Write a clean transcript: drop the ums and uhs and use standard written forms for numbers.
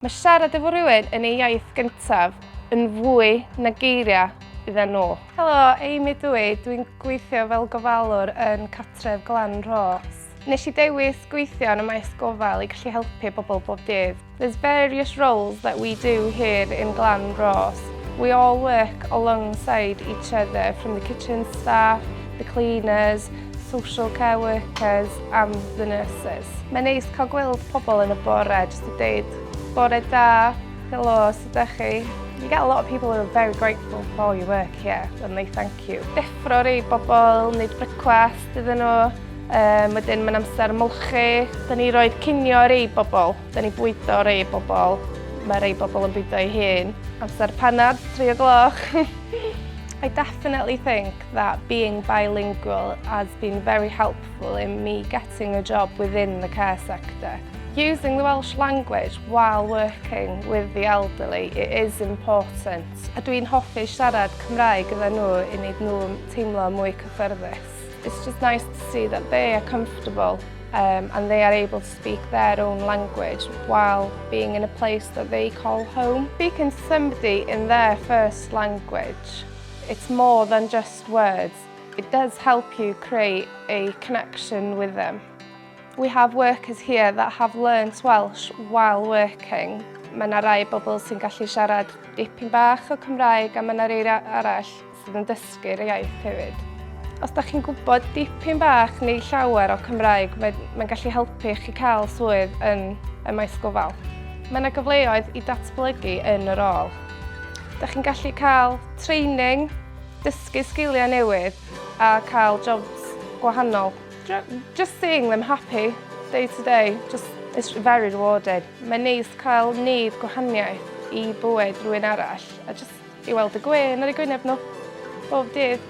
Mae siarad efo rhywun yn ei iaith gyntaf yn fwy na geiriau iddyn nhw. Helo, Amy dw i. Dwi'n gweithio fel gofalwr yn Cartref Glan Rhos. Nes i dewis gweithio yn y maes gofal i gallu helpu bobl bob dydd. There's various roles that we do here in Glan Rhos. We all work alongside each other, from the kitchen staff, the cleaners, social care workers and the nurses. Mae'n neis cael gweld pobl yn y bore, jyst i deud, "Bore da, helo, sut ydych chi?" You get a lot of people who are very grateful for your work here and they thank you. Deffro rei bobl, wneud brecwast iddyn nhw, wedyn mae'n amser molchi. Da ni roed cinio rei bobl, da ni bwydo rei bobl, mae rei bobl yn bwydo eu hun. Amser panad, 3 o gloch. I definitely think that being bilingual has been very helpful in me getting a job within the care sector. Using the Welsh language while working with the elderly, it is important. A dwi'n hoffi siarad Cymraeg gyda nhw i wneud nhw teimlo mwy cyffyrddus. It's just nice to see that they are comfortable and they are able to speak their own language while being in a place that they call home. Speaking to somebody in their first language, it's more than just words. It does help you create a connection with them. We have workers here that have learnt Welsh while working. Mae yna rai bobl sy'n gallu siarad dipyn bach o Cymraeg a mae yna rai arall sydd yn dysgu'r iaith hefyd. Os da chi'n gwybod dipyn bach neu llawer o Cymraeg, mae'n mae gallu helpu chi cael swydd yn y maes gofal. Mae yna gyfleoedd i datblygu yn y rôl. Da chi'n gallu cael training, dysgu sgiliau newydd a cael jobs gwahanol. Just seeing them happy day to day, just it's very rewarding. Mae'n neis cael neud gwahaniaeth i bywyd rhywun arall a just i weld y gwên ar eu gwyneb nhw bob dydd.